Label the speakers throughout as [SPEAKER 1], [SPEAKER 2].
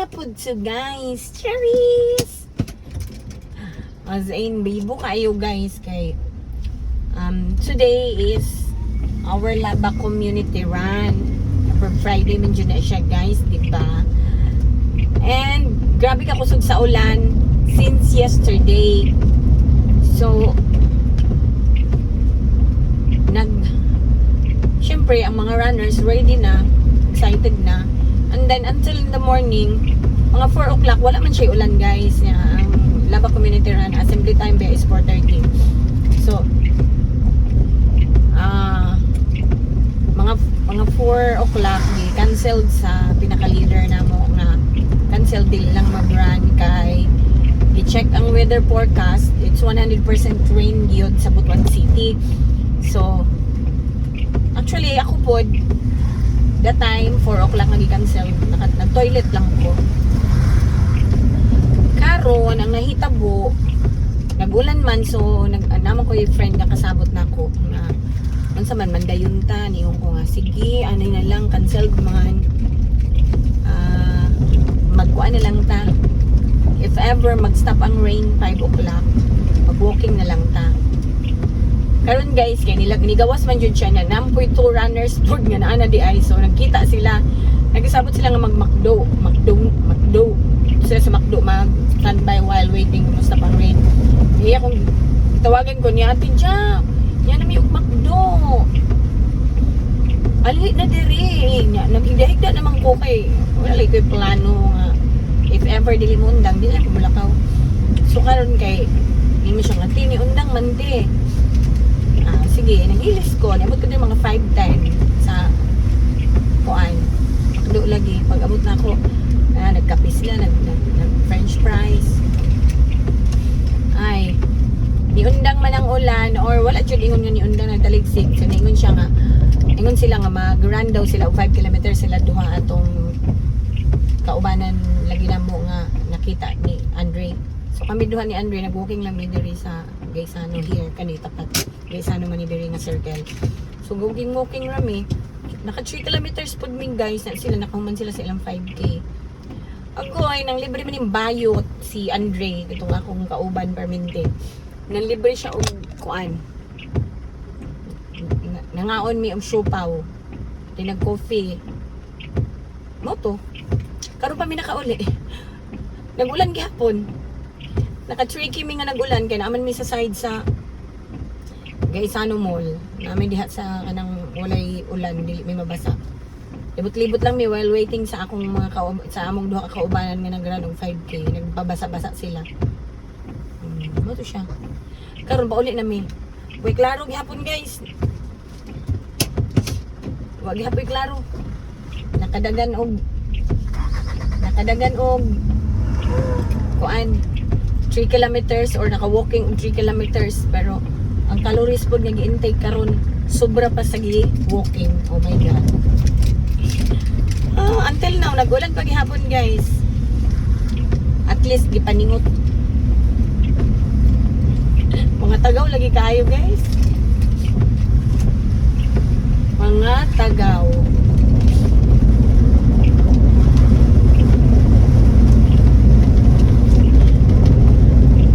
[SPEAKER 1] na pud to, guys. Cherries! As in, bibo kayo, guys, kay today is our Laba Community Run. For Friday man jud na siya, guys, di ba? And grabe ka kusog sa ulan since yesterday. So, syempre, ang mga runners ready na, excited na. And then, until in the morning, mga 4 o'clock, wala man siya ulan, guys. Ya, ang Laba Community Run, assembly time ba is 4:30. So, mga 4 o'clock, di canceled sa pinaka-leader namo nga cancel, dili lang mag-run kay i-check ang weather forecast, it's 100% rain gyud sa Butuan City. So, actually, ako pod, that time, 4 o'clock nga gi-cancel, nag-toilet lang ko. Karon, ang nahitabo, nagulan man, so naman ko yung friend nga kasabot na ako nga unsa man mandayon ta, niyon ko nga sige, ano na lang, canceled man, magkuan na lang ta, if ever mag-stop ang rain 5 o'clock, mag-walking na lang ta. Karon, guys, kay nila nigawas man jud siya na nampoy two runners pud nga naa na di ay, so nagkita sila, nagsabot sila nga mag McDo, McDo, McDo sila, sa McDo mag standby while waiting kung stop ang rain. Iya kung tawagan ko niya, "Ate Jack, yan na may og McDo. Ali na diri." Nya naghigda-higda naman ko kay wala lay ko'y plano nga if ever dili mo undang, di lang ko mulakaw. So karon kay nimo siya nga, "Ti, ni undang man ti." Ah, sige, nanghilis ko. Niabot ko din mga 5:10 sa kuan. McDo lagi. Pag abot na ako, nagkape sila, nag french fries. Ay, niundang man ang ulan or wala jud ingon nga niundang, nagtaligsik. So niingon siya nga, ingon sila nga mag-run daw sila og 5 kilometers sila duha atong kaubanan lagi na mo nga nakita ni Andre. So kami duha ni Andre nag-walking lang mi diri sa Gaisano here, kani tapat Gaisano man ni diri nga circle. So walking walking rami. Naka 3 kilometers pud mi, guys, na sila nakahuman sila sa ilang 5K. Agoy, nang libre man yung bayot si Andre, itong akong kauban permente. Nang libre siya og kuan. Nangaon mi og siopaw. Di nag-coffee. Mo to. Karon pa mi nakauli. Nagulan gihapon. Naka 3K mi nga nagulan kay naaman mi sa side sa Gaisano Mall. Namin diha sa kanang walay ulan, dili mi mabasa. Libot-libot lang mi while waiting sa akong mga sa among duha ka kaubanan nga nag-run og 5K. Nagpabasa-basa sila. Mo to siya. Karon pa uli na mi. Way klaro gihapon, guys. Wa gihapon klaro. Nakadagan og kuan 3 kilometers or naka-walking og 3 kilometers, pero ang calories pod nga gi-intake karon sobra pa sa gi-walking. Oh my God. Ah, until now nagulan pa gihapon, guys. At least gipaningot. Mga tagaw lagi kayo, guys. Mga tagaw.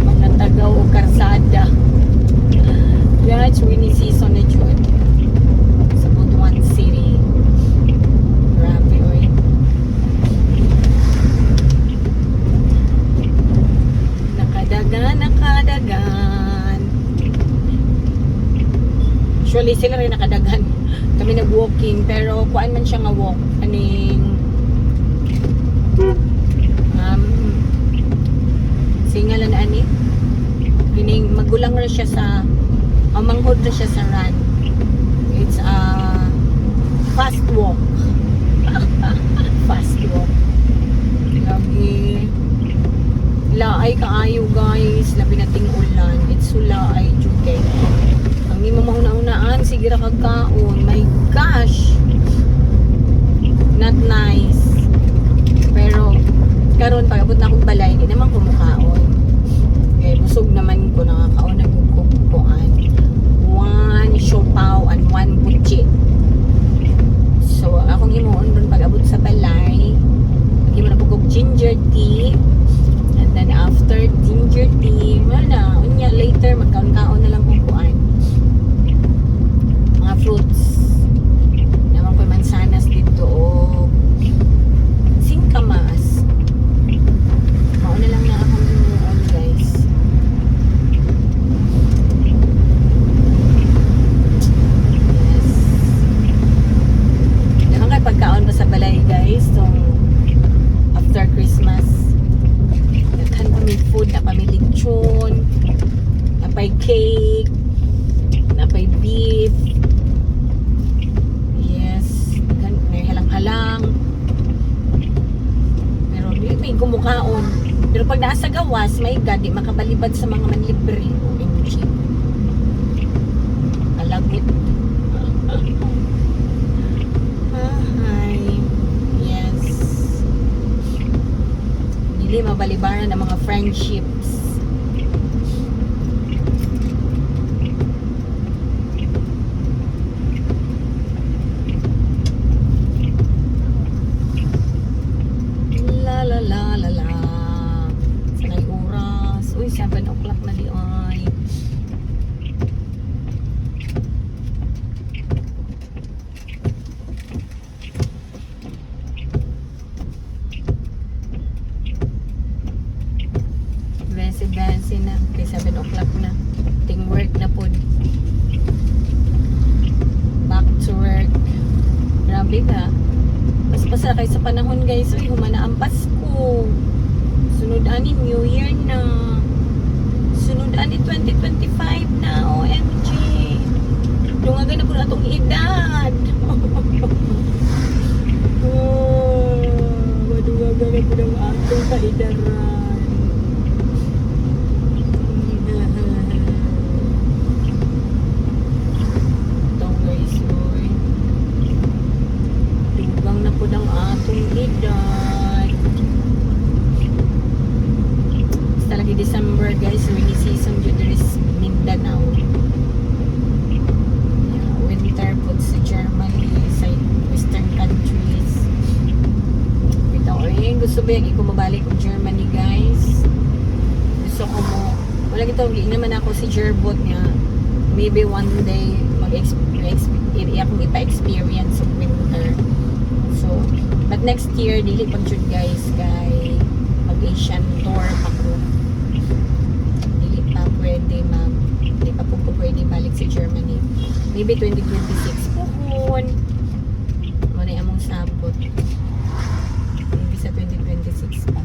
[SPEAKER 1] Mga tagaw o karsada. Yeah, it's rainy season na jud sa Butuan City. Grabe, oy. Nakadagan, nakadagan. Actually, sila rin nakadagan. Kami nag-walking, pero kuan man siya nga walk. Aning singalan na ani. Kining magulang ra siya sa manghod ra siya sa run. It's a fast walk. Fast walk. Lagi. Laay kaayo, guys, labi na ting ulan. It's so laay jud kay. Ang imo mahuna-hunaan, sige ra kag kaon. My gosh. Not nice. Pero karon pag abot na akong balay, di naman ko mukaon. Kay busog naman ko, nakakaon na ko kuan. One siopaw and one butchi. So akong himuon ron pag abot sa balay, maghimo na pud kog ginger tea. And then after ginger tea, wala na, unya later magkaon-kaon na lang kung kuan. Mga fruits. Naman ko'y mansanas dito o singkamas. Mao na lang na akong himuon, guys. Yes. Naman kay pagkaon ba sa balay, guys, tong after Christmas. Daghan pa may food, na pa may lechon, na pay cake, na pay beef. Yes, daghan may halang-halang. Pero di may gumukaon. Pero pag nasa gawas, my God, di makabalibad sa mga manlibre. OMG. Alagot. Hi. Yes. Dili mabalibaran ang mga friendships. La la la la la. Sanay oras. Uy, 7 o'clock na di ay. Bese bese na. Kay 7 o'clock na. Ting work na po. Back to work. Grabe ka. Mas pasa kay sa panahon, guys. Uy, humana ang Pasko. Sunod ani New Year na. Sunod ani 2025 na. OMG. Dungagan na po na atong edad. Oh, madungagan na po ng atong kaidaran. Ito, guys, uy. Dugang na po ng atong edad. Basta lagi December, guys, rainy season jud diri sa Mindanao. Yeah, winter po sa Germany, sa western countries. Bitaw eh, gusto ba yung iko mabalik og Germany, guys? Gusto ko mo, wala gito, hindi naman ako si Gerbot nga, maybe one day mag akong ipa-experience of winter. So, but next year, dili pag jud, guys, kay mag-Asian tour pa ko. Dili pa pwede mag, di pa po ko pwede balik sa Germany. Maybe 2026 puhon. Mo na among sabot. Maybe sa 2026 pa.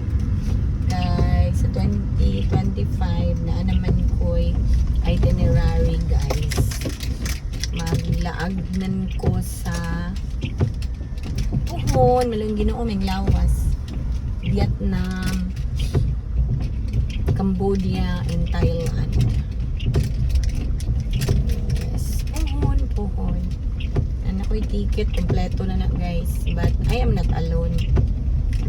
[SPEAKER 1] Kay sa 2025 na naman ko'y itinerary, guys. Maglaagnan ko sa puhon, malong Ginoo may lawas. Vietnam, Cambodia, and Thailand. Yes, puhon, puhon. Ana ko'y ticket, kompleto na na, guys. But I am not alone.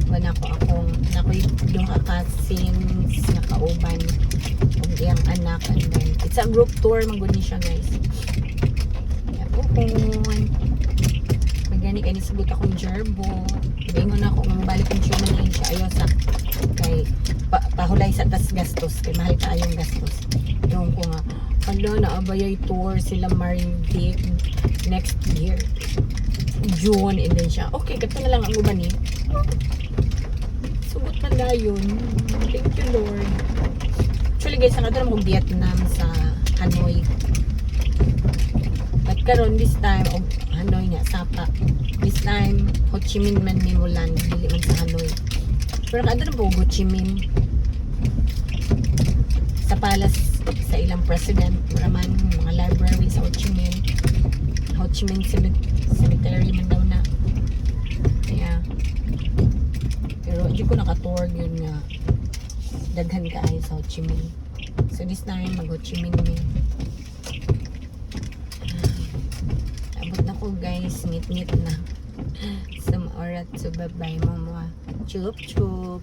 [SPEAKER 1] Wala ko akong, nakoy duha ka cousins nga kauban ug iyang anak, and then it's a group tour man gud ni siya, guys. Yeah, puhon. Magani kay nisugot akong gerbo. Ingon ako nga mobalik kong Germany siya, ayaw sa kay pahulay sa tas gastos kay mahal kaayong gastos. Yung ko nga hala na abayay tour sila Marinvic next year June, and then siya, okay, kato na lang ang uban ni sugot man dayon. Thank you, Lord. Actually, guys, ang naman kong Vietnam sa Hanoi, but karon this time og Hanoi nga sapa, this time Ho Chi Minh man mi mulan, dili man sa Hanoi, pero kaadto na po Ho Chi Minh sa palace sa ilang president raman, mga library sa Ho Chi Minh, Ho Chi Minh Cemetery man daw na. Kaya pero di ko naka-tour yun nga daghan kaayo sa Ho Chi Minh. So this time mag Ho Chi Minh mi. Ah, abot na ko, guys, ngit-ngit na sa orat. So bye bye mo mga chup chup.